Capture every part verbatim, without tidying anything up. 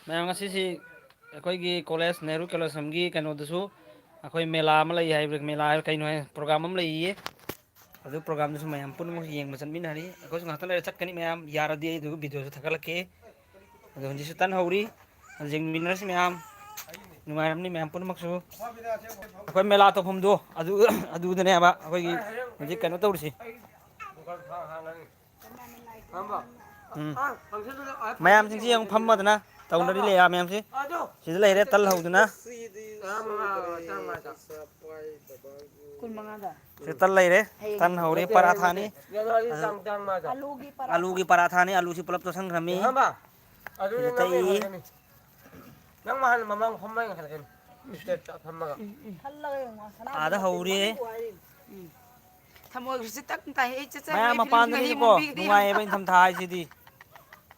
ꯃꯌꯥꯝ, ꯉꯁꯤꯁꯤ ꯑꯩꯈꯣꯏꯒꯤ ꯀꯣꯂꯦꯖ, ꯅꯦꯍꯔꯨ ꯀꯣꯂꯦꯖ ꯑꯃꯒꯤ ꯀꯩꯅꯣꯗꯁꯨ ꯑꯩꯈꯣꯏ ꯃꯦꯂꯥ ꯑꯃ ꯂꯩ ꯍꯥꯏꯕ꯭ꯔꯥ, ꯃꯦꯂꯥ ꯍꯥꯏꯕ꯭ꯔꯥ ꯀꯩꯅꯣ ꯍꯥꯏ, ꯄ꯭ꯔꯣꯒ꯭ꯔꯥꯝ ꯑꯃ ꯂꯩꯌꯦ꯫ ꯑꯗꯨ ꯄ꯭ꯔꯣꯒ꯭ꯔꯥꯝꯗꯨꯁꯨ ꯃꯌꯥꯝ ꯄꯨꯝꯅꯃꯛ ꯌꯦꯡꯕ ꯆꯠꯃꯤꯟꯅꯔꯤ꯫ ꯑꯩꯈꯣꯏꯁꯨ ꯉꯥꯛꯇꯪ ꯂꯩꯔ ꯆꯠꯀꯅꯤ ꯃꯌꯥꯝ, ꯌꯥꯔꯗꯤ ꯑꯩ ꯑꯗꯨꯒ ꯚꯤꯗꯤꯑꯣꯁꯨ ꯊꯥꯒꯠꯂꯛꯀꯦ꯫ ꯑꯗꯣ ꯍꯧꯖꯤꯛꯁꯨ ꯇꯟ ꯍꯧꯔꯤ꯫ ꯑꯗꯨ ꯌꯦꯡꯃꯤꯟꯅꯔꯁꯤ ꯃꯌꯥꯝ꯫ ꯅꯨꯡꯉꯥꯏꯔꯝꯅꯤ ꯃꯌꯥꯝ ꯄꯨꯝꯅꯃꯛꯁꯨ꯫ ꯑꯩꯈꯣꯏ ꯃꯦꯂꯥ ꯇꯧꯐꯝꯗꯣ ꯑꯗꯨ, ꯑꯗꯨꯗꯅꯦꯕ ꯑꯩꯈꯣꯏꯒꯤ ꯍꯧꯖꯤꯛ ꯀꯩꯅꯣ ꯇꯧꯔꯤꯁꯤ꯫ ꯎꯝ꯫ ꯃꯌꯥꯝꯁꯤꯡꯁꯤ ꯌꯦꯡꯉꯨ ꯐꯝꯃꯗꯅ ꯇꯧꯅꯔꯤ ꯂꯩꯌꯥ ꯃꯌꯥꯝꯁꯤ꯫ ꯁꯤꯗ ꯂꯩꯔꯦ ꯇꯜ ꯍꯧꯗꯅ꯫ ꯀꯨꯟ ꯃꯉꯥꯗ꯫ ꯁꯤꯗ ꯇꯜ ꯂꯩꯔꯦ꯫ ꯍꯌꯦꯡ ꯇꯟ ꯍꯧꯔꯦ, ꯄꯔꯥꯊꯥꯅꯤ꯫ ꯑꯂꯨꯒꯤ ꯄꯔꯥꯊꯥ꯫ ꯑꯂꯨꯒꯤ ꯄꯔꯥꯊꯥꯅꯤ, ꯑꯂꯨꯁꯤ ꯄꯨꯂꯞ ꯇꯣꯠꯁꯟꯈ꯭ꯔꯃꯤ꯫ ꯏꯌꯥꯝꯕ, ꯑꯗꯨꯗꯤ ꯁꯤꯗ ꯅꯪ ꯇꯛꯏ꯫ ꯌꯦꯡꯉꯣ꯫ ꯅꯪ ꯅꯍꯥꯟ ꯃꯃꯥꯡ ꯐꯝꯕ ꯉꯁꯥꯏ ꯀꯩꯅꯣ? ꯏꯁꯇꯦꯠꯇ ꯐꯝꯃꯒ꯫ ꯎꯝ, ꯎꯝ꯫ ꯈꯜꯂꯒ ꯌꯦꯡꯉꯣ, ꯁꯅꯥ ꯑꯥꯗ ꯍꯧꯔꯦ꯫ ꯎꯝ꯫ ꯊꯃꯣꯏꯒꯁꯦ ꯇꯛ ꯇꯥꯏ꯫ ꯑꯩ ꯆꯠꯆꯔꯒꯦ ꯃꯌꯥꯝ ꯐꯤꯂꯝ ꯃꯄꯥꯟꯗꯅꯤꯀꯣ ꯉꯥꯍꯤꯡ ꯃꯨꯕꯤꯒꯗꯤ ꯅꯨꯡꯉꯥꯏꯌꯦꯕ ꯌꯦꯡꯉꯣ꯫ ꯏꯪꯊꯝꯊꯥ ꯍꯥꯏꯁꯤꯗꯤ꯫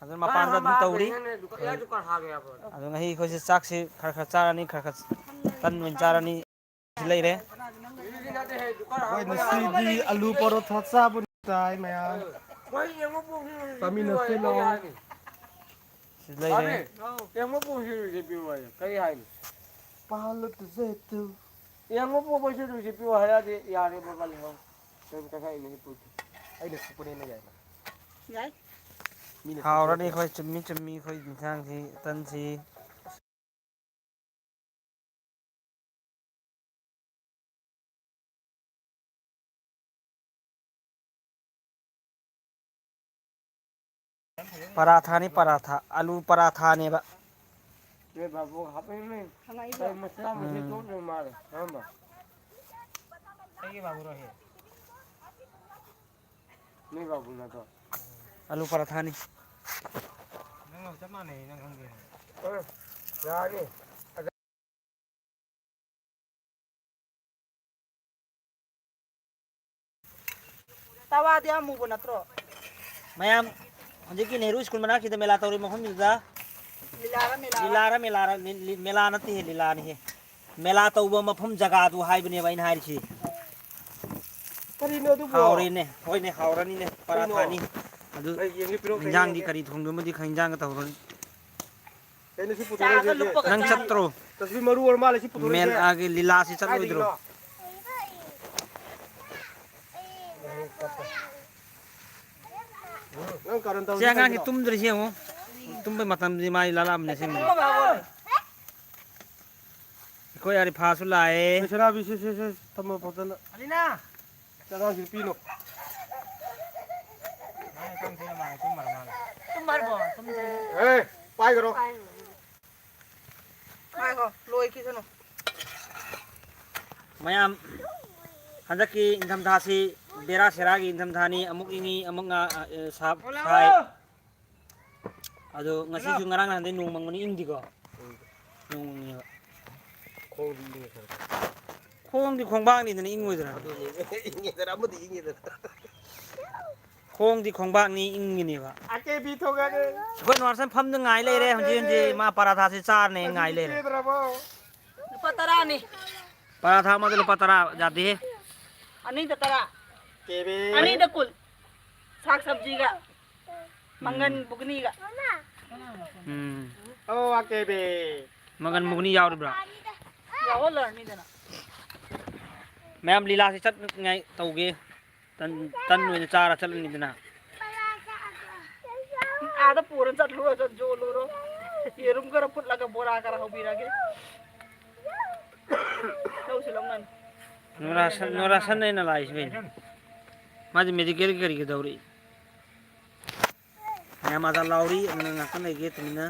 ꯑꯗꯨꯅ ꯃꯥ ꯃꯄꯥꯟꯗ ꯑꯗꯨꯝ ꯃꯃꯥ ꯇꯧꯔꯤ꯫ ꯀꯩꯅꯣꯅꯦ, ꯗꯨꯀꯥꯟ, ꯌꯥ, ꯗꯨꯀꯥꯟ ꯍꯥꯡꯉꯦ ꯍꯥꯏꯕ꯫ ꯑꯗꯣ ꯉꯁꯤ ꯑꯩꯈꯣꯏꯁꯦ ꯆꯥꯛꯁꯦ ꯈꯔ ꯈꯔ ꯆꯥꯔꯅꯤ, ꯈꯔ ꯈꯔ ꯇꯟ ꯑꯣꯏꯅ ꯆꯥꯔꯅꯤ꯫ ꯁꯤ ꯂꯩꯔꯦ꯫ ꯑꯩꯈꯣꯏ ꯉꯁꯤꯗꯤ ꯑꯂꯨ ꯄꯔꯣꯊꯥ ꯆꯥꯕꯅꯤ ꯇꯥꯏ ꯃꯌꯥꯝ꯫ ꯆꯥꯃꯤꯟꯅꯁꯤ ꯂꯥꯎ꯫ ꯁꯤ ꯂꯩꯔꯦ꯫ ꯌꯦꯡꯉꯣ ꯄꯨꯡꯁꯤꯡꯁꯦ ꯄꯤꯔꯛꯑꯣ ꯍꯥꯏꯌꯦ꯫ ꯀꯔꯤ ꯍꯥꯏꯅꯣ? ꯄꯥꯜꯂ ꯇꯨꯖꯦ ꯇꯨ꯫ ꯌꯦꯡꯉꯣ ꯄꯨꯡ ꯃꯣꯏꯁꯦ ꯇꯨꯁꯦ ꯄꯤꯔꯛꯑꯣ ꯍꯥꯏꯔꯛꯑꯗꯤ ꯌꯥꯔꯦ ꯕꯕꯥ ꯂꯩꯍꯧ꯫ ꯅꯪ ꯀꯩ ꯍꯥꯏꯅꯣ ꯍꯤꯞꯄꯨ꯫ ꯑꯩꯅ ꯁꯨꯞꯄꯅꯦꯅ ꯌꯥꯏꯕ꯫ ꯌꯥꯏ꯫ ꯃꯤꯅ ꯍꯥꯎꯔꯅꯤ ꯁꯨꯞꯄꯅꯦ꯫ ꯑꯩꯈꯣꯏ ꯆꯨꯝꯃꯤ ꯆꯨꯝꯃꯤ ꯑꯩꯈꯣꯏ ꯏꯟꯁꯥꯡꯁꯤ ꯇꯟꯁꯤ꯫ ꯄꯔꯥꯊꯥꯅꯤ, ꯄꯔꯥꯊꯥ꯫ ꯑꯂꯨ ꯄꯔꯥꯊꯥꯅꯦꯕ꯫ ꯅꯣꯏ ꯕꯥꯕꯨ ꯍꯥꯞꯄꯛꯏꯅꯦ꯫ ꯍꯪꯉꯛꯏꯕ꯭ꯔꯣ? ꯀꯩ ꯃꯆꯥ ꯃꯆꯥ ꯎꯝ꯫ ꯇꯣꯠꯅ ꯃꯥꯜꯂꯦ꯫ ꯀꯔꯝꯕ? ꯑꯩꯒꯤ ꯕꯥꯕꯨꯔꯣ ꯍꯦ? ꯅꯣꯏ ꯕꯥꯕꯨ ꯅꯠꯇ꯭ꯔꯣ? ꯑꯂꯨ ꯄꯔꯥꯊꯥꯅꯤ꯫ ꯅꯪꯒ ꯆꯞ ꯃꯥꯟꯅꯩ, ꯅꯪ ꯈꯪꯗꯦ꯫ ꯑ, ꯌꯥꯅꯤ꯫ ꯇꯋꯥꯗꯤ ꯑꯃꯨꯕ ꯅꯠꯇ꯭ꯔꯣ? ꯃꯌꯥꯝ, ꯍꯧꯖꯤꯛꯀꯤ ꯅꯦꯍꯔꯨ ꯁ꯭ꯀꯨꯜ ꯃꯅꯥꯛꯁꯤꯗ ꯃꯦꯂꯥ ꯇꯧꯔꯤ ꯃꯐꯝꯗꯨꯗ ꯂꯤꯂꯥꯔ, ꯃꯦꯂꯥꯔ? ꯂꯤꯂꯥꯔ, ꯃꯦꯂꯥꯔ, ꯂꯤ-, ꯂꯤ-, ꯃꯦꯂꯥ ꯅꯠꯇꯦꯍꯦ, ꯂꯤꯂꯥꯅꯤꯍꯦ꯫ ꯃꯦꯂꯥ ꯇꯧꯕ ꯃꯐꯝ ꯖꯒꯥꯗꯨ ꯍꯥꯏꯕꯅꯦꯕ ꯑꯩꯅ ꯍꯥꯏꯔꯤꯁꯤ꯫ ꯀꯔꯤꯅꯣ ꯑꯗꯨꯕꯣ? ꯍꯥꯎꯔꯦꯅꯦ, ꯍꯣꯏꯅꯦ, ꯍꯥꯎꯔꯅꯤꯅꯦ, ꯀꯩꯅꯣ? ꯄꯔꯥꯊꯥꯅꯤ꯫ ꯑꯗꯨ ꯑꯩ ꯌꯦꯡꯒꯦ, ꯄꯤꯔꯛꯑꯣ, ꯀꯩ ꯏꯟꯖꯥꯡꯗꯤ ꯌꯦꯡꯒꯦ? ꯀꯔꯤ ꯊꯣꯡꯗꯣꯏꯅꯣꯗꯤ ꯈꯪ-, ꯏꯟꯖꯥꯡꯒ ꯇꯧꯔꯅꯤ꯫ ꯑꯩꯅ ꯁꯤ ꯄꯨꯊꯣꯔꯛꯏꯁꯦ꯫ ꯆꯥꯔꯒ ꯂꯨꯞꯄꯒ ꯅꯪ ꯆꯥꯔꯣ꯫ ꯆꯠꯇ꯭ꯔꯣ? ꯇꯁꯕꯤ ꯃꯔꯨ ꯑꯣꯏꯔ ꯃꯥꯜꯂꯦ ꯁꯤ ꯄꯨꯊꯣꯔꯛꯏꯁꯦ꯫ ꯃꯦꯟ ꯑꯥꯒꯤ ꯂꯤꯂꯥꯁꯤ ꯆꯠꯂꯣꯏꯗ꯭ꯔꯣ? ꯀꯥꯏꯗꯒꯤꯅꯣ? ꯅꯪ ꯀꯥꯔꯟ ꯇꯧꯔꯤꯁꯦ ꯁꯤ ꯑꯉꯥꯡꯁꯤ ꯀꯩꯒꯤꯅꯣ? ꯇꯨꯝꯗ꯭ꯔꯤꯁꯤ ꯌꯦꯡꯉꯣ꯫ ꯇꯨꯝꯕꯩ ꯃꯇꯝꯗꯤ ꯃꯥꯏ ꯂꯥꯂꯥꯝꯅꯦ ꯑꯁꯦꯡꯕ꯫ ꯑꯩꯈꯣꯏ ꯑꯔꯤꯐꯥꯁꯨ ꯂꯥꯛꯑꯦ꯫ ꯑꯦ, ꯁꯅꯥꯕꯤ, ꯁꯦ, ꯁꯦ, ꯁꯦ, ꯊꯝꯃꯣ ꯐꯖꯅ꯫ ꯑꯂꯤꯅꯥ! ꯑꯉꯥꯡꯁꯤ ꯄꯤꯅꯨ꯫ ꯇꯨꯝꯃꯔꯕꯣ? ꯇꯨꯝꯗ꯭ꯔꯤ꯫ ꯑꯦ, ꯄꯥꯏꯒꯔꯣ꯫ ꯉꯥꯏꯈꯣ, ꯂꯣꯏꯈꯤꯁꯅꯨ꯫ ꯃꯌꯥꯝ, ꯍꯟꯗꯛꯀꯤ ꯏꯪꯊꯝꯊꯥꯁꯤ ꯕꯦꯔꯥ ꯁꯦꯔꯥꯒꯤ ꯏꯪꯊꯝꯊꯥꯅꯤ꯫ ꯑꯃꯨꯛ ꯏꯪꯉꯤ, ꯑꯃꯨꯛ ꯉꯥ-, ꯑ, ꯑ, ꯁꯥ-, ꯁꯥꯏ꯫ ꯑꯗꯣ ꯉꯁꯤꯁꯨ ꯉꯔꯥꯡ ꯅꯍꯥꯟꯗꯩ ꯅꯣꯡ ꯃꯪꯕꯅꯤ, ꯏꯪꯗꯤꯀꯣ? ꯎꯝ꯫ ꯅꯣꯡ ꯃꯪꯉꯦꯕ꯫ ꯈꯣꯡꯗꯤ ꯏꯪꯉꯦ ꯈꯔ ꯈꯔ꯫ ꯈꯣꯡꯗꯤ ꯈꯣꯡꯕꯥꯛꯅꯤꯗꯅ ꯏꯪꯉꯣꯏꯗ꯭ꯔꯥ? ꯑꯗꯨꯅꯦ, ꯏꯪꯉꯦꯗꯅ, ꯑꯃꯗꯤ ꯏꯪꯉꯦꯗꯅ꯫ ꯈꯣꯡꯗꯤ ꯈꯣꯡꯕꯥꯛꯅꯤ ꯏꯪꯒꯅꯦꯕ꯫ ꯑꯀꯦꯕꯤ ꯊꯣꯛꯑꯒꯦ꯫ ꯑꯩꯈꯣꯏ ꯅꯨꯡꯉꯥꯔꯁꯟ ꯐꯝꯗ ꯉꯥꯏ ꯂꯩꯔꯦ ꯍꯧꯖꯤꯛ ꯍꯧꯖꯤꯛ꯫ ꯃꯥ ꯄꯔꯥꯊꯥꯁꯦ ꯆꯥꯔꯅꯦ ꯉꯥꯏ ꯂꯩꯔꯦ꯫ ꯂꯨꯄꯥ ꯇꯔꯥꯅꯤ꯫ ꯄꯔꯥꯊꯥ ꯑꯃꯗ ꯂꯨꯄꯥ ꯇꯔꯥ ꯌꯥꯗꯦꯍꯦ꯫ ꯑꯅꯤꯗ ꯇꯔꯥ꯫ ꯀꯦꯕꯤ꯫ ꯑꯅꯤꯗ ꯀꯨꯟ꯫ ꯁꯥꯛ ꯁꯕꯖꯤꯒ꯫ ꯃꯪꯒꯟ ꯎꯝ꯫ ꯕꯨꯒꯅꯤꯒ꯫ ꯎꯝ꯫ ꯑꯣ, ꯑꯀꯦꯕꯤ꯫ ꯃꯪꯒꯟ ꯕꯨꯒꯅꯤ ꯌꯥꯎꯔꯤꯕ꯭ꯔꯥ? ꯌꯥꯎꯍꯜꯂꯅꯤꯗꯅ꯫ ꯃꯌꯥꯝ ꯂꯤꯂꯥꯁꯤ ꯆꯠꯅꯤꯡꯉꯥꯏ ꯇꯧꯒꯦ꯫ ꯇꯟ, ꯇꯟ ꯑꯣꯏꯅ ꯆꯥꯔ ꯆꯠꯂꯅꯤꯗꯅ꯫ ꯑꯥꯗ ꯄꯨꯔ ꯆꯠꯂꯨꯔꯣ, ꯆꯠ ꯌꯣꯜꯂꯨꯔꯣ꯫ ꯌꯦꯔꯨꯝ ꯈꯔ ꯐꯨꯠꯂꯒ ꯕꯣꯔꯥ ꯈꯔ ꯍꯧꯕꯤꯔꯒꯦ꯫ ꯂꯧꯁꯤ ꯂꯧꯅꯅꯤ꯫ ꯅꯨꯡꯔꯥꯁꯟ, ꯅꯨꯡꯔꯥꯁꯟ ꯑꯩꯅ ꯂꯥꯛꯏꯁꯤ ꯀꯩꯅꯣ? ꯃꯥꯗꯤ ꯃꯦꯗꯤꯀꯦꯜꯒꯤ ꯀꯔꯤꯒꯤ ꯇꯧꯔꯤ? ꯃꯌꯥꯝ ꯑꯥꯗ ꯂꯥꯎꯔꯤ, ꯑꯗꯨꯅ ꯉꯥꯛꯇꯪ ꯂꯩꯒꯦ ꯇꯨꯃꯤꯟꯅ꯫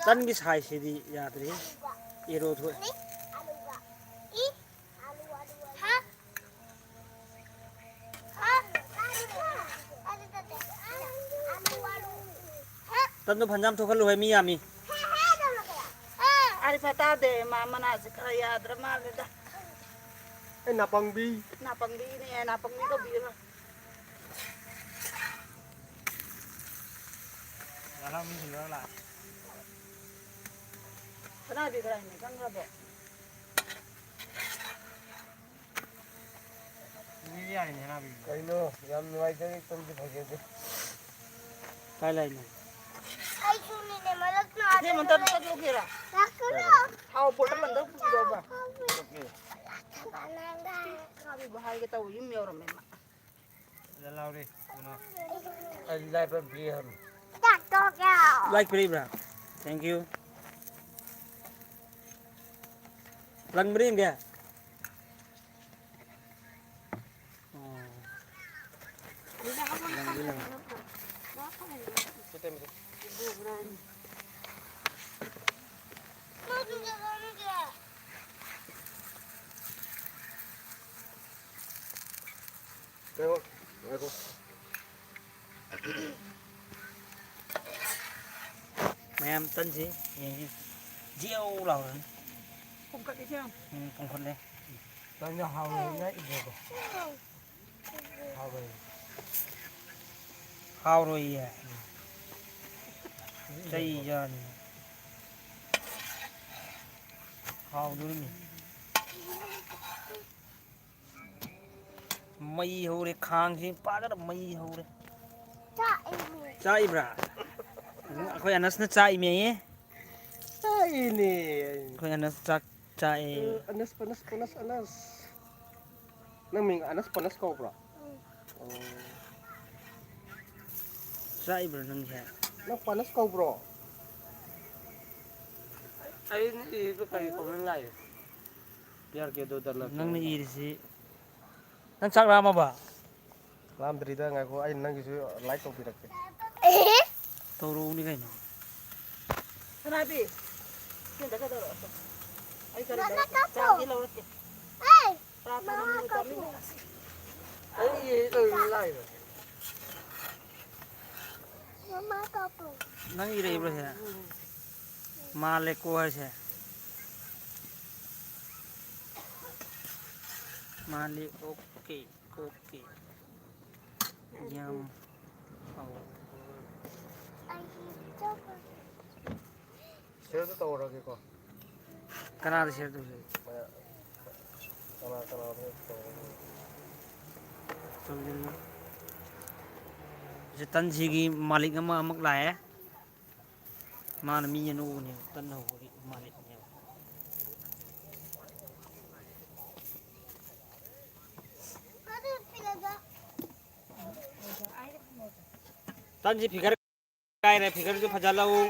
ꯇꯟꯒꯤ ꯁꯥꯏꯖꯁꯤꯗꯤ ꯌꯥꯗ꯭ꯔꯦꯍꯦ꯫ ꯑꯦꯔꯣ ꯊꯣꯛꯑꯦ꯫ ꯇꯟꯗꯣ ꯐꯅꯌꯥꯝ ꯊꯣꯛꯍꯜꯂꯨꯍꯦ, ꯃꯤ ꯌꯥꯝꯃꯤ꯫ ꯑꯩ ꯐ ꯇꯥꯗꯦ, ꯃꯥ ꯃꯅꯥꯁꯦ ꯈꯔ ꯌꯥꯗ꯭ꯔ ꯃꯥꯜꯂꯦꯗ꯫ ꯑꯩ ꯅꯥꯄꯪꯕꯤ꯫ ꯅꯥꯄꯪꯕꯤꯅꯦ, ꯅꯥꯄꯪꯕꯤ ꯀꯧꯕꯤꯔꯣ꯫ ꯌꯥꯔꯥ, ꯃꯤ ꯁꯤꯜꯂꯒ ꯂꯥꯛꯑꯦ꯫ ꯁꯅꯥꯕꯤ ꯀꯗꯥꯏꯅꯣ? ꯆꯪꯈ꯭ꯔꯕꯣ? ꯃꯤ ꯌꯥꯔꯤꯅꯦ ꯁꯅꯥꯕꯤ꯫ ꯀꯩꯅꯣ? ꯌꯥꯝ ꯅꯨꯡꯉꯥꯏꯖꯔꯦ, ꯇꯨꯝꯁꯤ ꯐꯖꯗꯦ꯫ ꯀꯥꯏ ꯂꯥꯛꯏꯅꯣ? ꯑꯩꯁꯨꯅꯤꯅꯦ, ꯃꯔꯛ ꯏꯆꯦ, ꯃꯟꯇ꯭ꯔ ꯑꯝꯇ ꯂꯧꯒꯦꯔꯥ? ꯂꯥꯛꯀꯅꯨ꯫ ꯊꯥꯎ ꯕꯣꯇꯜ ꯑꯝꯇ ꯄꯨꯕꯤꯔꯛꯑꯣꯕ꯫ ꯀꯅꯥꯒ? ꯁꯅꯥꯕꯤꯕꯨ ꯍꯥꯏꯒꯦ ꯇꯧꯕ, ꯌꯨꯝ ꯌꯧꯔꯝꯃꯦ ꯃꯥ꯫ ꯂꯥꯎꯔꯤ꯫ ꯂꯥꯏ ꯄꯤꯔꯤꯕ꯭ꯔꯥ? Thank you꯫ ꯂꯪꯕ꯭ꯔꯥ ꯌꯦꯡꯒꯦ? ꯑꯣ꯫ ꯂꯪꯗꯤ ꯂꯪꯉꯤ꯫ ꯉꯥꯏꯈꯣ, ꯉꯥꯏꯈꯣ꯫ ꯃꯌꯥꯝ ꯇꯟꯁꯤ ꯌꯦꯡꯉꯤ꯫ ꯖꯤꯌꯧ ꯂꯥꯎꯔꯅꯤ꯫ ꯄꯨꯡꯈꯠꯂꯤꯁꯦ ꯌꯦꯡꯉꯨ꯫ ꯎꯝ, ꯄꯨꯡꯈꯠꯂꯦ꯫ ꯇꯟꯁꯦ ꯍꯥꯎꯔꯣꯏꯅ ꯏꯕꯣꯗꯣ꯫ ꯍꯥꯎꯔꯣꯏ꯫ ꯍꯥꯎꯔꯣꯏꯌꯦ꯫ ꯎꯝ꯫ ꯆꯩ ꯆꯥꯅꯤ꯫ ꯍꯥꯎꯗꯣꯔꯤꯅꯤ꯫ ꯃꯩ ꯍꯧꯔꯦ, ꯈꯥꯡꯁꯤ ꯐꯖꯅ ꯃꯩ ꯍꯧꯔꯦ꯫ ꯆꯥꯛꯏꯅꯦ꯫ ꯆꯥꯛꯏꯕ꯭ꯔꯥ? ꯑꯩꯈꯣꯏ ꯑꯅꯁꯅ ꯆꯥꯛꯏꯃꯦꯌꯦ꯫ ꯆꯥꯛꯏꯅꯦ꯫ ꯑꯩꯈꯣꯏ ꯑꯅꯁ ꯆꯥꯛ ꯆꯥꯛꯑꯦ꯫ ꯑ, ꯑꯅꯁ, ꯄꯅꯁ, ꯄꯅꯁ, ꯑꯅꯁ꯫ ꯅꯪ ꯃꯤꯡ ꯑꯅꯁ ꯄꯅꯁ ꯀꯧꯕ꯭ꯔꯣ? ꯎꯝ꯫ ꯑꯣ꯫ ꯆꯥꯛꯏꯕ꯭ꯔꯥ ꯅꯪꯁꯦ? ꯅꯪ ꯄꯅꯁ ꯀꯧꯕ꯭ꯔꯣ? ꯑꯩꯅ ꯏꯔꯤꯗꯣ ꯀꯔꯤ ꯀꯣꯃꯦꯟ ꯂꯥꯛꯏ? ꯄꯤ ꯑꯥꯔ ꯀꯦꯗꯣ ꯗꯅ ꯅꯪꯅ ꯏꯔꯤꯁꯤ, ꯅꯪ ꯆꯥꯛ ꯂꯥꯝꯃꯕ? ꯂꯥꯝꯗ꯭ꯔꯤꯗ, ꯉꯥꯏꯈꯣ, ꯑꯩ ꯅꯪꯒꯤꯁꯨ ꯂꯥꯏꯛ ꯇꯧꯕꯤꯔꯛꯀꯦ꯫ ꯑꯦ? ꯇꯧꯔꯛꯎꯅꯤ ꯀꯩꯅꯣ꯫ ꯁꯅꯥꯕꯤ, ꯁꯤ ꯑꯝꯇ ꯀꯩꯗꯧꯔꯛꯑꯣ꯫ ꯑꯩ ꯀꯔꯤ ꯃꯃꯥ ꯂꯧꯔꯛꯀꯦ? ꯀꯞꯄꯣ꯫ ꯆꯥꯒꯤ ꯂꯧꯔꯛꯀꯦ꯫ ꯑꯦ! ꯄꯔꯥꯊꯥ ꯃꯃꯥ ꯅꯪ ꯀꯞꯄꯣ꯫ ꯆꯥꯃꯤꯟꯅꯁꯤ꯫ ꯑꯩ ꯏꯔꯤꯗꯣ ꯂꯥꯛꯏꯕ꯫ ꯃꯃꯥ ꯀꯞꯄꯣ꯫ ꯅꯪ ꯏꯔꯛꯏꯕ꯭ꯔꯣ ꯁꯦ? ꯃꯥꯜꯂꯦꯀꯣ ꯍꯥꯏꯁꯦ꯫ ꯃꯥꯜꯂꯤ, ꯑꯣꯀꯦ, ꯑꯣꯀꯦ꯫ ꯌꯥꯝ ꯍꯥꯎ꯫ ꯁꯤꯗ ꯀꯅꯥꯗ share ꯇꯧꯁꯦ? ꯀꯅꯥ ꯀꯅꯥꯗꯅꯣ ꯇꯧꯔꯒ? ꯇꯧꯁꯤꯜꯂꯣ꯫ ꯁꯤ ꯇꯟꯁꯤꯒꯤ ꯃꯥꯂꯤꯛ ꯑꯃ ꯑꯃꯨꯛ ꯂꯥꯛꯑꯦ꯫ ꯃꯥꯅ ꯃꯤ ꯑꯅꯧꯕꯅꯦꯕ, ꯇꯟ ꯍꯧꯕꯒꯤ ꯃꯥꯂꯤꯛꯅꯦꯕ꯫ ꯇꯟꯁꯤ figure ꯀꯥꯏꯔꯦ, figureꯁꯨ ꯐꯖꯜꯂꯛꯎ꯫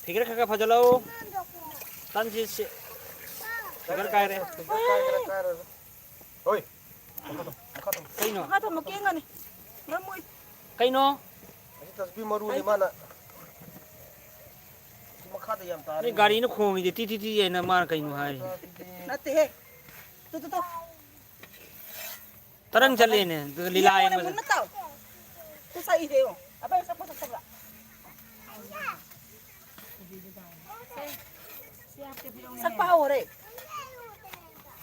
Figure ꯈꯔ ꯈꯔ ꯐꯖꯜꯂꯛꯎ꯫ ꯇꯟꯁꯤ ꯁꯤ-, figure ꯀꯥꯏꯔꯦ꯫ ꯍꯣꯏ꯫ ꯀꯩꯅꯣ? ꯃꯈꯥ ꯊꯝꯃꯣ, ꯀꯦꯡꯒꯅꯤ꯫ ꯉꯝꯃꯣꯏ꯫ ꯀꯩꯅꯣ? ꯑꯁꯤ ꯇꯁꯕꯤ ꯃꯔꯨꯅꯤ ꯃꯥꯅ꯫ ꯁꯤ ꯃꯈꯥꯗ ꯌꯥꯝ ꯇꯥꯔꯦ꯫ ꯅꯣꯏ ꯒꯥꯔꯤꯅ ꯈꯣꯡꯉꯤꯗꯤ ꯇꯤ ꯇꯤ ꯇꯤ ꯍꯥꯏꯅ ꯃꯥꯅ ꯀꯩꯅꯣ ꯍꯥꯏꯔꯤ? ꯅꯠꯇꯦꯍꯦ꯫ ꯇꯨ, ꯇꯨ, ꯇꯨ꯫ ꯇꯔꯪ ꯆꯠꯂꯦꯅꯦ, ꯑꯗꯨꯒ ꯂꯤꯂꯥ ꯌꯦꯡꯉꯣꯅꯦ, ꯌꯦꯡꯕꯗ꯫ ꯃꯨꯟꯅ ꯇꯥꯎ꯫ ꯈꯨꯠ ꯁꯥ ꯏꯗꯦ ꯌꯦꯡꯉꯣ꯫ ꯑꯕꯦ, ꯁꯛꯄ ꯁꯛꯇꯕ꯭ꯔꯥ? ꯁꯛꯄ ꯍꯧꯔꯦ꯫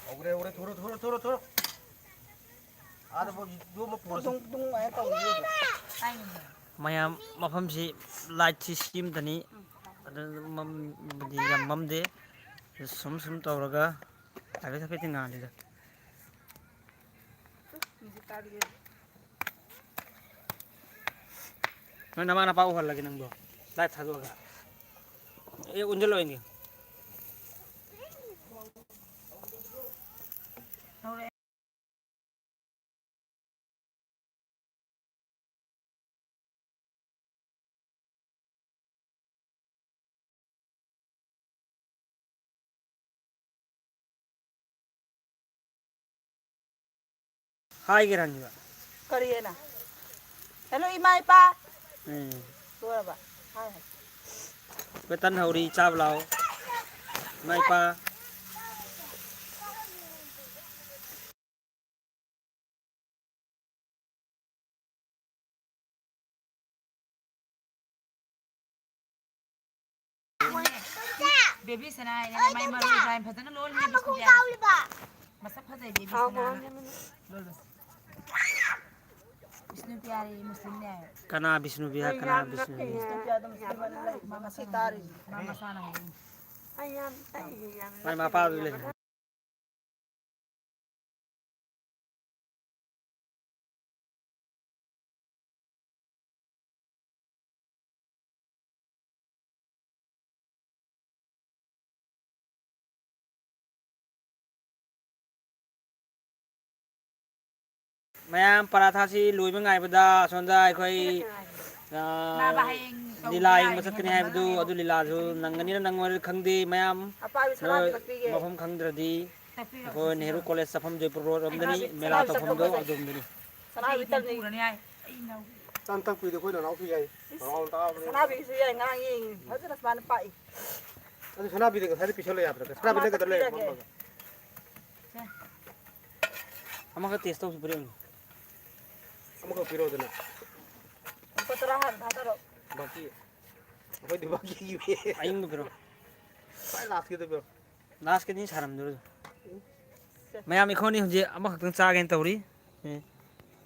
ꯍꯧꯔꯦ, ꯍꯧꯔꯦ, ꯊꯣꯔꯣ, ꯊꯣꯔꯣ, ꯊꯣꯔꯣ, ꯊꯣꯔꯣ꯫ ꯑꯥꯗ ꯐꯥꯎ ꯌꯣꯝꯃ ꯄꯨꯔꯁꯤ꯫ ꯗꯨꯡ, ꯗꯨꯡ ꯍꯥꯏꯅ ꯇꯧꯔꯤꯁꯦ꯫ ꯃꯌꯥꯝ ꯃꯐꯝꯁꯤ lightꯁꯤ ꯁꯦꯝꯗꯅꯤ꯫ ꯑꯗꯨ ꯃꯝꯕꯗꯤ ꯌꯥꯝ ꯃꯝꯗꯦ꯫ ꯁꯨꯝ ꯁꯨꯝ ꯇꯧꯔꯒ ꯍꯥꯏꯐꯦꯠ ꯍꯥꯏꯐꯦꯠꯇꯤ ꯉꯥꯜꯂꯤꯗ꯫ ꯅꯣꯏ ꯅꯃꯥ ꯅꯄꯥ ꯎꯍꯜꯂꯒꯦ ꯅꯪꯗꯣ, light ꯊꯥꯗꯣꯛꯑꯒ꯫ ꯑꯦ, ꯎꯟꯖꯜꯂꯣ ꯑꯩꯅꯦ꯫ ꯍꯥꯏꯒꯦꯔꯥ ꯍꯪꯉꯤꯕ? ꯀꯔꯤ ꯍꯥꯏꯅ? Hello, ꯏꯃꯥ, ꯏꯄꯥ꯫ ꯎꯝ꯫ ꯂꯣꯏꯔꯕ? ꯍꯥꯏ, ꯍꯥꯏ꯫ ꯑꯩꯈꯣꯏ ꯇꯟ ꯍꯧꯔꯤ, ꯆꯥꯕ ꯂꯥꯛꯑꯣ꯫ ꯏꯃꯥ, ꯏꯄꯥ꯫ Baby ꯁꯅꯥ ꯍꯥꯏꯅ ꯃꯥꯏ ꯃꯔꯣꯏ ꯂꯥꯏ ꯐꯖꯅ ꯂꯣꯜꯂꯤ ꯕꯤꯁꯅꯨꯄ꯭ꯔꯤꯌꯥ꯫ ꯃꯁꯛ ꯐꯖꯩ baby ꯁꯅꯥꯅ ꯂꯣꯜꯕꯁꯦ꯫ ꯕꯤꯁꯅꯨꯄ꯭ꯔꯤꯌꯥ ꯃꯨꯁꯂꯤꯝꯅꯦ ꯍꯥꯏꯌꯦ꯫ ꯀꯅꯥ ꯕꯤꯁꯅꯨꯄ꯭ꯔꯤꯌꯥ? ꯀꯅꯥ ꯕꯤꯁꯅꯨꯄ꯭ꯔꯤꯌꯥ? ꯃꯥ ꯃꯁꯥꯅ ꯍꯥꯏꯔꯛꯏꯅꯦ꯫ ꯑꯩ ꯌꯥꯝ ꯇꯛꯏꯌꯦ, ꯌꯥꯝ ꯃꯥꯏ ꯃꯄꯥꯗꯨ ꯂꯩ꯫ ꯃꯌꯥꯝ ꯄꯔꯥꯊꯥꯁꯤ ꯂꯣꯏꯕ ꯉꯥꯏꯕꯗ ꯑꯁꯣꯝꯗ ꯑꯩꯈꯣꯏ, ꯑ, ꯂꯤꯂꯥ ꯌꯦꯡꯕ ꯆꯠꯀꯅꯤ ꯍꯥꯏꯕꯗꯨ, ꯑꯗꯨ ꯂꯤꯂꯥꯁꯨ ꯅꯪꯒꯅꯤꯅ ꯅꯪꯉꯣꯏꯔ ꯈꯪꯗꯦ ꯃꯌꯥꯝ꯫ ꯃꯐꯝ ꯈꯪꯗ꯭ꯔꯗꯤ ꯑꯩꯈꯣꯏ ꯅꯦꯍꯔꯨ ꯀꯣꯂꯦꯖ ꯆꯠꯐꯝ ꯖꯣꯏꯄꯨꯔ ꯔꯣꯗ ꯔꯣꯝꯗꯅꯤ, ꯃꯦꯂꯥ ꯇꯧꯐꯝꯗꯣ ꯑꯗꯣꯝꯗꯅꯤ꯫ ꯁꯅꯥꯕꯤ ꯇꯝꯅꯤ꯫ ꯇꯟ ꯇꯛꯄꯤꯗꯣ ꯑꯩꯈꯣꯏ ꯅꯅꯥꯎꯁꯨ ꯌꯥꯏ꯫ ꯁꯅꯥꯕꯤꯁꯨ ꯌꯥꯏ, ꯉꯔꯥꯡ ꯌꯦꯡꯉꯤ꯫ ꯐꯖꯅ ꯁꯨꯃꯥꯏꯅ ꯄꯥꯛꯏ꯫ ꯑꯗꯨ ꯁꯅꯥꯕꯤꯗ ꯉꯁꯥꯏꯗꯤ ꯄꯤꯁꯜꯂ ꯌꯥꯗ꯭ꯔꯥ? ꯁꯅꯥꯕꯤ ꯅꯪ ꯈꯛꯇ ꯂꯩꯔꯦ꯫ ꯑꯃꯈꯛ ꯇꯦꯁ ꯇꯧꯁꯤ ꯄꯤꯔꯛꯎꯅꯦ꯫ ꯑꯃꯈꯛ ꯄꯤꯔꯛꯑꯣꯗꯅ꯫ ꯂꯨꯄꯥ ꯇꯔꯥ ꯍꯥꯟꯅ ꯊꯥꯗꯔꯣ꯫ ꯕꯥꯀꯤ꯫ ꯑꯩꯈꯣꯏꯗꯤ ꯕꯥꯀꯤꯒꯤ ꯄꯤ꯫ ꯑꯌꯤꯡꯕ ꯄꯤꯔꯛꯑꯣ꯫ ꯈ꯭ꯋꯥꯏ ꯂꯥꯁꯀꯤꯗꯣ ꯄꯤꯔꯛꯑꯣ꯫ ꯂꯥꯁꯀꯤꯗꯤ ꯁꯥꯔꯝꯗꯣꯔꯤ꯫ ꯃꯌꯥꯝ ꯑꯩꯈꯣꯏꯅꯤ ꯍꯧꯖꯤꯛ ꯑꯃꯈꯛꯇꯪ ꯆꯥꯒꯦꯅ ꯇꯧꯔꯤ꯫ ꯑꯦ,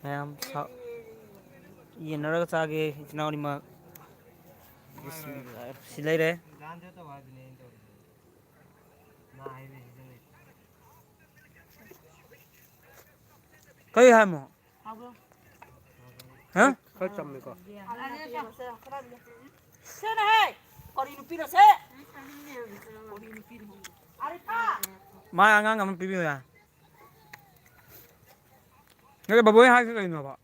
ꯃꯌꯥꯝ ꯁꯥ-, ꯌꯦꯟꯅꯔꯒ ꯆꯥꯒꯦ ꯏꯆꯤꯟ ꯏꯅꯥꯎꯅꯤꯃꯛ꯫ ꯁꯤ ꯂꯩꯔꯦ꯫ ꯀꯩ ꯍꯥꯏꯃꯣ? ꯍꯥ? ꯈꯔ ꯆꯝꯃꯦꯀꯣ꯫ ꯁꯦꯅ ꯍꯦ! ꯀꯔꯤ ꯅꯨꯄꯤꯅꯣ ꯁꯦ? ꯀꯔꯤ ꯅꯨꯄꯤꯅꯣ? ꯑꯔꯤꯐꯥ! ꯃꯥ ꯑꯉꯥꯡ ꯑꯃ ꯄꯤꯕꯤꯌꯨ ꯌꯥ꯫ ꯅꯠꯇꯦ, ꯕꯕꯣꯏ ꯍꯥꯏꯁꯦ ꯀꯩꯅꯣꯕ?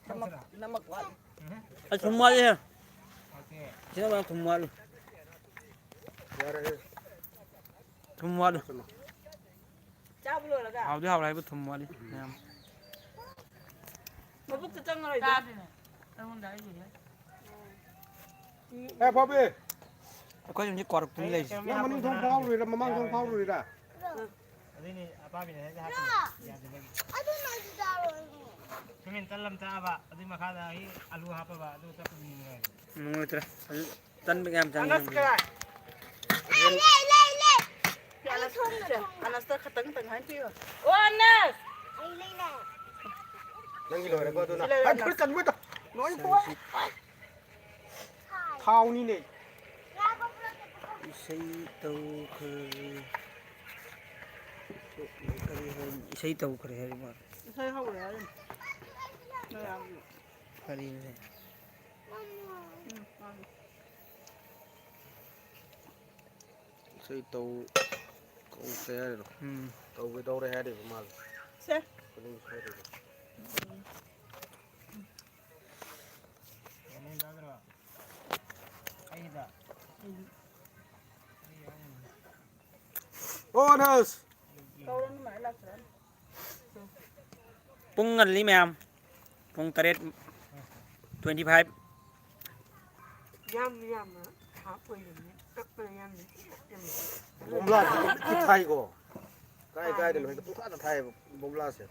ꯅꯃꯛ, ꯅꯃꯛ ꯋꯥꯠꯂꯤ꯫ ꯑꯩ ꯊꯨꯝ ꯋꯥꯠꯂꯤꯍꯦ꯫ ꯁꯤꯅ ꯃꯌꯥꯝ ꯊꯨꯝ ꯋꯥꯠꯂꯤ꯫ ꯌꯥꯔꯦꯍꯦ꯫ ꯊꯨꯝ ꯋꯥꯠꯂꯤ꯫ ꯆꯥꯕ ꯂꯣꯏꯔꯒ꯫ ꯍꯥꯎꯗꯤ ꯍꯥꯎꯔꯦ ꯍꯥꯏꯕ ꯊꯨꯝ ꯋꯥꯠꯂꯤ ꯃꯌꯥꯝ꯫ ꯃꯕꯨꯛꯇ ꯆꯪꯉꯔꯣꯏꯗ꯫ ꯆꯥꯗꯣꯏꯅꯦ꯫ ꯑꯩꯉꯣꯟꯗ ꯑꯩꯒꯤ ꯍꯦꯛ꯫ ꯑꯦ, ꯕꯣꯕꯤ! ꯑꯩꯈꯣꯏ ꯍꯧꯖꯤꯛ ꯀ꯭ꯋꯥꯔꯛꯇꯅꯤ ꯂꯩꯔꯤꯁꯦ꯫ ꯅꯪ ꯃꯅꯤꯡ ꯊꯣꯡ ꯐꯥꯎꯔꯨꯔꯤꯔꯥ, ꯃꯃꯥꯡ ꯊꯣꯡ ꯐꯥꯎꯔꯨꯔꯤꯔꯥ? ꯑꯗꯨꯏꯅꯦ ꯑꯄꯥꯕꯤꯅ ꯍꯦꯛꯇ ꯍꯥꯞꯄꯤꯅꯦ꯫ ꯌꯥꯗꯕꯒꯤ꯫ ꯁꯨꯃꯤꯟ ꯇꯜ ꯑꯃ ꯆꯥꯕ, ꯑꯗꯨꯏ ꯃꯈꯥꯗ ꯑꯩ ꯑꯂꯨ ꯍꯥꯞꯄꯕ, ꯑꯗꯨ ꯆꯞ ꯅꯨꯡꯉꯥꯏꯔꯦ꯫ ꯅꯨꯡꯉꯥꯏꯇ꯭ꯔꯦ꯫ ꯑꯗꯨ ꯇꯟꯕ ꯌꯥꯝ ꯆꯥꯅꯤꯡꯉꯦ꯫ ꯑꯅꯁ ꯀꯗꯥꯏ? ꯂꯩ, ꯂꯩ, ꯂꯩ꯫ ꯑꯅꯁ, ꯑꯅꯁꯇ ꯈꯇꯪ ꯈꯇꯪ ꯍꯥꯏꯕꯤꯌꯨ꯫ ꯑꯣ, ꯑꯅꯁ! ꯑꯩ ꯂꯩ, ꯂꯩ꯫ ꯅꯪꯒꯤ ꯂꯣꯏꯔꯦꯀꯣ ꯑꯗꯨꯅ? ꯁꯤ ꯂꯩꯔꯦ, ꯑꯩ ꯐꯨꯔꯤꯠ ꯀꯟꯕꯗꯣ ꯂꯣꯏ ꯄꯣꯛꯑꯦ꯫ ꯊꯥꯎꯅꯤꯅꯦ꯫ ꯏꯁꯩ ꯇꯧꯈ꯭ꯔꯦ꯫ ꯀꯔꯤ ꯍꯥꯏ? ꯏꯁꯩ ꯇꯧꯈ꯭ꯔꯦ ꯍꯥꯏꯕ ꯃꯥꯜꯂꯦ꯫ ꯏꯁꯩ ꯍꯧꯔꯦ ꯍꯥꯏꯔꯤꯅꯦ꯫ ꯃꯌꯥꯝꯒꯤ꯫ ꯀꯔꯤꯅꯣ? ꯎꯝ, ꯃꯥꯅꯤ꯫ ꯏꯁꯩ ꯇꯧ-, ꯀꯧꯁꯦ ꯍꯥꯏꯔꯣ? ꯎꯝ꯫ ꯇꯧꯒꯦ ꯇꯧꯔꯦ ꯍꯥꯏꯔꯤꯕ ꯃꯥꯜꯂꯦ꯫ ꯁꯦ꯫ ꯈꯨꯅꯤꯡ ꯁꯣꯏꯔꯤꯕ꯫ ꯑꯣ, ꯑꯅꯁ! ꯄꯨꯡ ꯉꯜꯂꯤ ꯃꯌꯥꯝ꯫ ꯄꯨꯡ ꯇꯔꯦꯠ twenty five꯫ ꯌꯥꯝ ꯌꯥꯝꯅ ꯍꯥꯞꯄꯣꯏꯗꯕꯅꯤ꯫ ꯇꯞꯅ ꯌꯥꯝꯅ ꯌꯥꯝꯅ꯫ ꯕꯣꯝꯂꯥ ꯊꯤ ꯊꯥꯏꯀꯣ꯫ ꯀꯥꯏ ꯀꯥꯏꯗꯅꯣ ꯍꯦꯛꯇ ꯄꯨꯡꯊꯥꯗ ꯊꯥꯏꯌꯦꯕ ꯕꯣꯝꯂꯥꯁꯦ꯫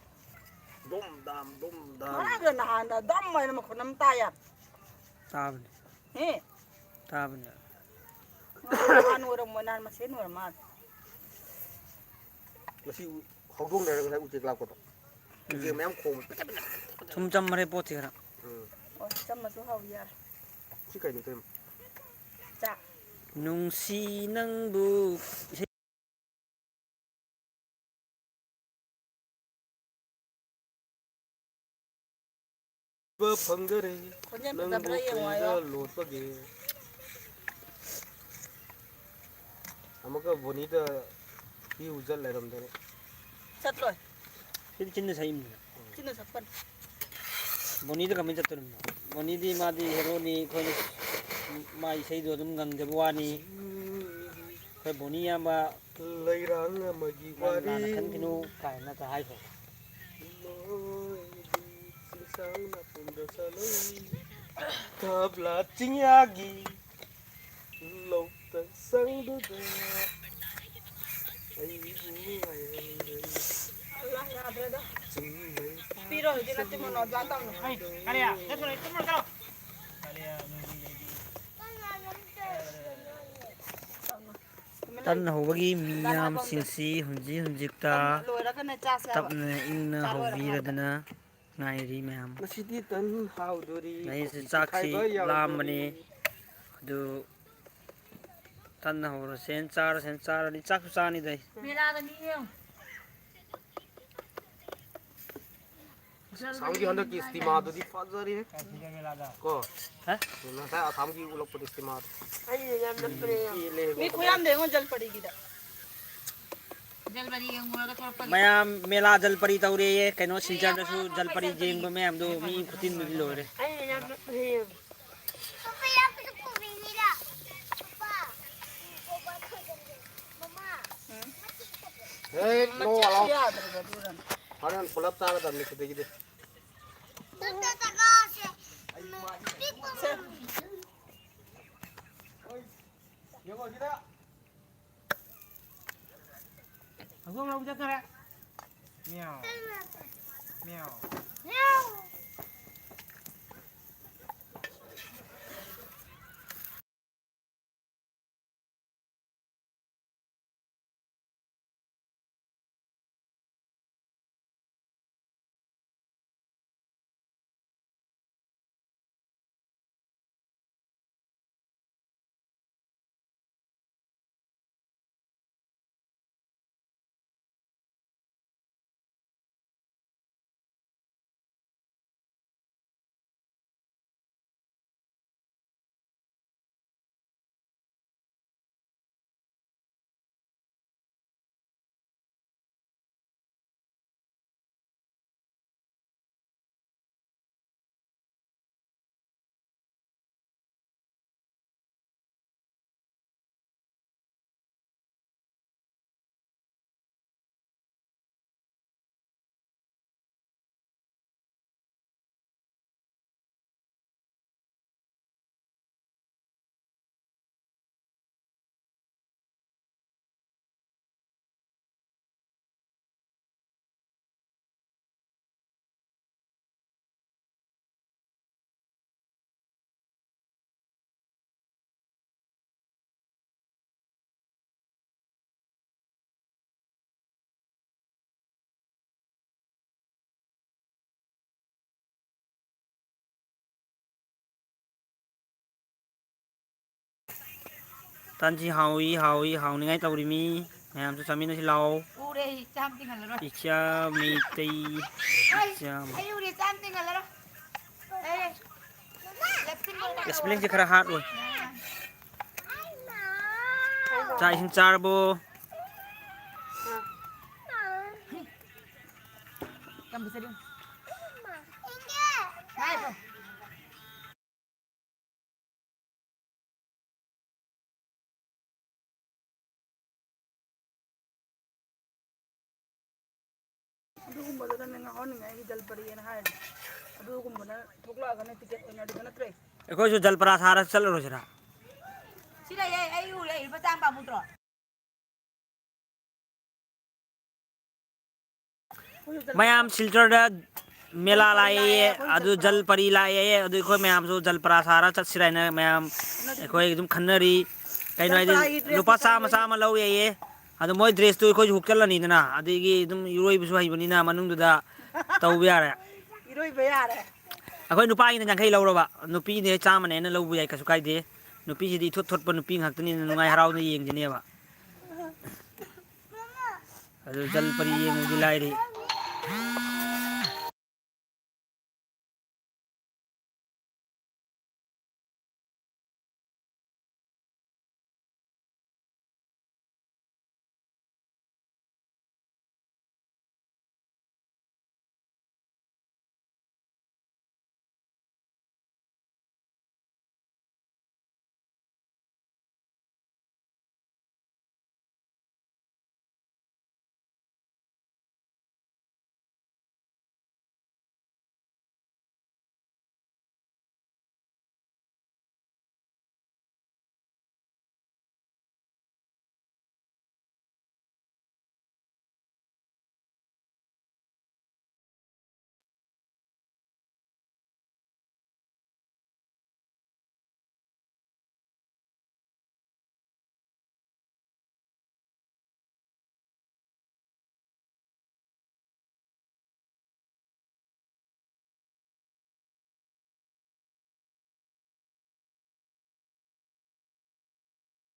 ꯗꯨꯝ ꯗꯥꯝ, ꯗꯨꯝ ꯗꯥꯝ꯫ ꯃꯥꯒ ꯅꯍꯥꯟꯗ ꯗꯝ ꯍꯥꯏꯅ ꯃꯈꯣꯟ ꯑꯃ ꯇꯥꯏꯌꯦ꯫ ꯇꯥꯕꯅꯤ꯫ ꯍꯦ? ꯇꯥꯕꯅꯤ꯫ ꯅꯍꯥꯟ ꯑꯣꯏꯔꯝꯃꯣꯏ, ꯅꯍꯥꯟ ꯃꯁꯦꯟ ꯑꯣꯏꯔ ꯃꯥꯜꯂꯦ꯫ ꯉꯁꯤ ꯎ-, ꯍꯧꯗꯣꯡꯅꯔꯒ ꯉꯁꯥꯏ ꯎꯆꯦꯛ ꯂꯥꯛꯄꯗꯣ꯫ ꯎꯆꯦꯛ ꯎꯝ꯫ ꯃꯌꯥꯝ ꯈꯣꯡꯕ꯫ ꯊꯨꯝ ꯆꯝꯃꯔꯦ ꯄꯣꯠꯁꯤ ꯈꯔ꯫ ꯎꯝ꯫ ꯑꯣ, ꯆꯝꯃꯁꯨ ꯍꯥꯎꯏ ꯌꯥꯔꯦ꯫ ꯁꯤ ꯀꯩꯅꯣ ꯇꯧꯔꯤꯕ? ꯆꯥꯛ꯫ ꯅꯨꯡꯁꯤ ꯅꯪꯕꯨ ꯏꯁꯩ ꯐꯪꯗꯔꯦ꯫ ꯈꯣꯟꯖꯦꯜ ꯐꯖꯕ꯭ꯔꯥ ꯅꯪꯕꯨ ꯌꯦꯡꯉꯣ ꯍꯥꯏꯌꯣ꯫ ꯀꯩꯗ ꯂꯣꯠꯄꯒꯦ? ꯑꯃꯨꯛꯀ ꯕꯣꯅꯤꯗ ꯄꯤꯌꯨ ꯆꯠ ꯂꯩꯔꯝꯗꯅ꯫ ꯆꯠꯂꯣꯏ꯫ ꯁꯤꯗꯤ ꯆꯤꯟꯅ ꯁꯛꯏꯕꯅꯤꯅ꯫ ꯆꯤꯟꯅ ꯁꯛꯄꯅꯤ꯫ ꯕꯣꯅꯤꯗ ꯀꯃꯥꯏꯅ ꯆꯠꯇꯣꯔꯤꯕꯅꯣ? ꯕꯣꯅꯤꯗꯤ ꯃꯥꯗꯤ ꯍꯦꯔꯣꯅꯤ, ꯑꯩꯈꯣꯏꯅ ꯃꯥ ꯏꯁꯩꯗꯣ ꯑꯗꯨꯝ ꯉꯪꯖꯕ ꯋꯥꯅꯤ꯫ ꯑꯩꯈꯣꯏ ꯕꯣꯅꯤ ꯏꯌꯥꯝꯕ ꯂꯩꯔꯥꯡ ꯑꯃꯒꯤ ꯅꯪ ꯂꯥꯟꯅ ꯋꯥꯔꯤ꯫ ꯈꯟꯈꯤꯅꯨ ꯀꯥꯏꯅꯒ ꯍꯥꯏꯈꯣ꯫ ꯊꯥꯕꯂꯥ ꯆꯤꯡꯌꯥꯒꯤ ꯂꯧꯇ ꯁꯪꯗꯨꯗ ꯑꯩꯕꯨ ꯉꯥꯏꯍꯜꯂꯦ꯫ ꯑꯜꯂꯥ, ꯌꯥꯗ꯭ꯔꯦꯗ꯫ ꯆꯤꯡꯂꯩ ꯄꯤꯔꯣ, ꯍꯧꯖꯤꯛ ꯅꯠꯇꯦ, ꯃꯣꯅꯣ, ꯑꯗꯨꯃꯥꯏꯅ ꯇꯧꯅꯨ꯫ ꯍꯩ, ꯀꯔꯤ? ꯆꯠꯈ꯭ꯔꯣ, ꯆꯠꯈ꯭ꯔꯣ, ꯆꯠꯈ꯭ꯔꯣ꯫ ꯇꯟ ꯍꯧꯕꯒꯤ ꯃꯤꯌꯥꯝꯁꯤꯡꯁꯤ ꯍꯧꯖꯤꯛ ꯍꯧꯖꯤꯛꯇ ꯂꯣꯏꯔꯒꯅꯦ ꯆꯥꯁꯦ ꯍꯥꯏꯕ꯫ ꯇꯞꯅ ꯏꯪꯅ ꯆꯥ ꯂꯣꯏꯔꯒ ꯍꯧꯕꯤꯔꯗꯅ ꯉꯥꯏꯔꯤ ꯃꯌꯥꯝ꯫ ꯉꯁꯤꯗꯤ ꯇꯟ ꯍꯥꯎꯗꯣꯔꯤ꯫ ꯑꯩꯁꯦ ꯆꯥꯛꯁꯤ ꯈꯥꯏꯕ ꯌꯥꯎꯗꯣꯔꯤ꯫ ꯂꯥꯝꯕꯅꯤ꯫ ꯑꯗꯨ ꯇꯟ ꯍꯧꯔꯁꯦꯅ ꯆꯥꯔꯁꯦꯅ ꯆꯥꯔꯅꯤ꯫ ꯆꯥꯛꯁꯨ ꯆꯥꯅꯤꯗ ꯑꯩ꯫ ꯃꯦꯂꯥꯗ ꯃꯤ ꯌꯦꯡꯉꯨ꯫ ꯑꯁꯥꯝꯒꯤ ꯍꯟꯗꯛꯀꯤ ꯏꯁꯇꯤꯃꯥꯗꯨꯗꯤ ꯐꯖꯔꯦꯍꯦ꯫ ꯀꯣ? ꯍꯥ? ꯉꯁꯥꯏ ꯑꯁꯥꯝꯒꯤ ꯎꯠꯂꯛꯄꯗꯣ ꯏꯁꯇꯤꯃꯥꯗꯣ꯫ ꯑꯩꯅ ꯌꯥꯝ ꯅꯞꯄꯅꯦ ꯌꯥꯝ꯫ ꯄꯦꯜꯂꯦ꯫ ꯃꯤ ꯈꯨꯌꯥꯝꯗ ꯌꯦꯡꯉꯣ ꯖꯜꯄꯔꯤꯒꯤꯗ꯫ ꯖꯜꯄꯔꯤ ꯌꯦꯡꯉꯨꯔꯒ ꯊꯣꯛꯂꯛꯄꯒꯤ꯫ ꯃꯌꯥꯝ ꯃꯦꯂꯥ ꯖꯜꯄꯔꯤ ꯇꯧꯔꯦꯌꯦ꯫ ꯀꯩꯅꯣ ꯁꯤꯜꯆꯔꯗꯁꯨ ꯖꯜꯄꯔꯤ ꯌꯦꯡꯕ ꯃꯌꯥꯝꯗꯣ ꯃꯤ ꯈꯨꯆꯤꯟꯗꯨꯗꯤ ꯂꯣꯏꯔꯦ꯫ ꯑꯩꯅ ꯌꯥꯝ ꯅꯞꯄꯅꯦ ꯌꯥꯝ꯫ ꯍꯦ, ꯅꯣ ꯑꯂꯥꯎ꯫ ꯌꯥꯗ꯭ꯔꯕ ꯑꯗꯨꯅꯅꯦ꯫ ꯍꯣꯔꯦꯟ ꯄꯨꯂꯞ ꯆꯥꯒꯗꯕꯅꯤ ꯁꯤꯗꯒꯤꯗꯤ꯫ ꯌꯦꯡꯉꯣ ꯁꯤꯗ꯫ ꯍꯧꯗꯣꯡ ꯂꯧ ꯆꯠꯈꯔꯦ꯫ ꯃꯤꯌꯥꯎ꯫ ꯃꯤꯌꯥꯎ꯫ ꯇꯟꯁꯤ ꯍꯥꯎꯏ, ꯍꯥꯎꯏ, ꯍꯥꯎꯅꯤꯡꯉꯥꯏ ꯇꯧꯔꯤꯃꯤ꯫ ꯃꯌꯥꯝꯁꯨ ꯆꯥꯃꯤꯟꯅꯁꯤ ꯂꯥꯛꯑꯣ꯫ ꯎꯔꯦ ꯑꯩ, ꯆꯥꯝ ꯇꯤꯡꯍꯜꯂꯔꯣꯏ꯫ ꯏꯆꯥ ꯃꯩꯇꯩ, ꯑꯩ, ꯏꯆꯥ ꯑꯩ ꯎꯔꯦ, ꯆꯥꯝ ꯇꯤꯡꯍꯜꯂꯔꯣꯏ꯫ ꯑꯦ, ꯂꯦꯞꯁꯤꯟꯕ ꯑꯦꯁꯄ꯭ꯂꯦꯟꯁꯦ ꯈꯔ ꯍꯥꯔꯠ ꯑꯣꯏ꯫ ꯆꯥꯛ ꯏꯁꯤꯡ ꯆꯥꯔꯕꯣ? ꯀꯝꯕ ꯆꯠꯂꯨ? ꯉꯥꯏꯈꯣ꯫ ꯑꯗꯨꯒꯨꯝꯕꯗꯨꯗꯅꯦ ꯉꯥꯎꯍꯟꯅꯤꯡꯉꯥꯏꯒꯤ ꯖꯜꯄꯔꯤꯅ ꯍꯥꯏꯔꯤꯗꯣ꯫ ꯑꯗꯨꯒꯨꯝꯕꯅ ꯊꯣꯛꯂꯛꯑꯒꯅ ꯇꯤꯀꯦꯠ ꯑꯣꯏꯅꯔꯤꯕ ꯅꯠꯇ꯭ꯔꯦ? ꯑꯩꯈꯣꯏꯁꯨ ꯖꯜꯄꯔꯥ ꯁꯥꯔ ꯆꯠꯂꯨꯔꯁꯤꯔꯥ? ꯁꯤ ꯂꯩꯌꯦ, ꯑꯩ ꯎꯔꯦ, ꯂꯨꯄꯥ ꯆꯥꯝ ꯄꯥꯝꯃꯨꯗ꯭ꯔꯣ? ꯃꯌꯥꯝ ꯁꯤꯜꯆꯔꯗ ꯃꯦꯂꯥ ꯂꯥꯛꯑꯦꯌꯦ, ꯑꯗꯨ ꯖꯜ ꯄꯔꯤ ꯂꯥꯛꯑꯦꯌꯦ, ꯑꯗꯨ ꯑꯩꯈꯣꯏ ꯃꯌꯥꯝꯁꯨ ꯖꯜ ꯄꯔꯥ ꯁꯥꯔ ꯆꯠꯁꯤꯔꯥ ꯍꯥꯏꯅ ꯃꯌꯥꯝ ꯑꯩꯈꯣꯏ ꯑꯗꯨꯝ ꯈꯟꯅꯔꯤ꯫ ꯀꯩꯅꯣ ꯍꯥꯏꯗꯤ ꯖꯜ ꯄꯔꯥꯒꯤ ꯗ꯭ꯔꯦꯁꯇꯣ ꯂꯨꯄꯥ ꯆꯥꯝꯃ, ꯆꯥꯝꯃ ꯂꯧꯋꯦꯌꯦ꯫ ꯑꯗꯣ ꯃꯣꯏ ꯗ꯭ꯔꯦꯁꯇꯨ ꯑꯩꯈꯣꯏꯁꯨ ꯍꯨꯛꯆꯜꯂꯅꯤꯗꯅ, ꯑꯗꯒꯤ ꯑꯗꯨꯝ ꯏꯔꯣꯏꯕꯁꯨ ꯍꯩꯕꯅꯤꯅ ꯃꯅꯨꯡꯗꯨꯗ ꯇꯧꯕ ꯌꯥꯔꯦ꯫ ꯏꯔꯣꯏꯕ ꯌꯥꯔꯦ꯫ ꯑꯩꯈꯣꯏ ꯅꯨꯄꯥꯒꯤꯅ ꯌꯥꯡꯈꯩ ꯂꯧꯔꯕ, ꯅꯨꯄꯤꯅꯦ ꯆꯥꯝꯃꯅꯦꯅ ꯂꯧꯕ ꯌꯥꯏ, ꯀꯩꯁꯨ ꯀꯥꯏꯗꯦ꯫ ꯅꯨꯄꯤꯁꯤꯗꯤ ꯏꯊꯣꯠ ꯊꯣꯠꯄ ꯅꯨꯄꯤ ꯉꯥꯛꯇꯅꯤꯅ ꯅꯨꯡꯉꯥꯏ ꯍꯔꯥꯎꯅ ꯌꯦꯡꯖꯅꯦꯕ꯫ ꯑꯗꯨ ꯖꯜ ꯄꯔꯤ ꯌꯦꯡꯕꯗꯤ ꯂꯥꯏꯔꯤ꯫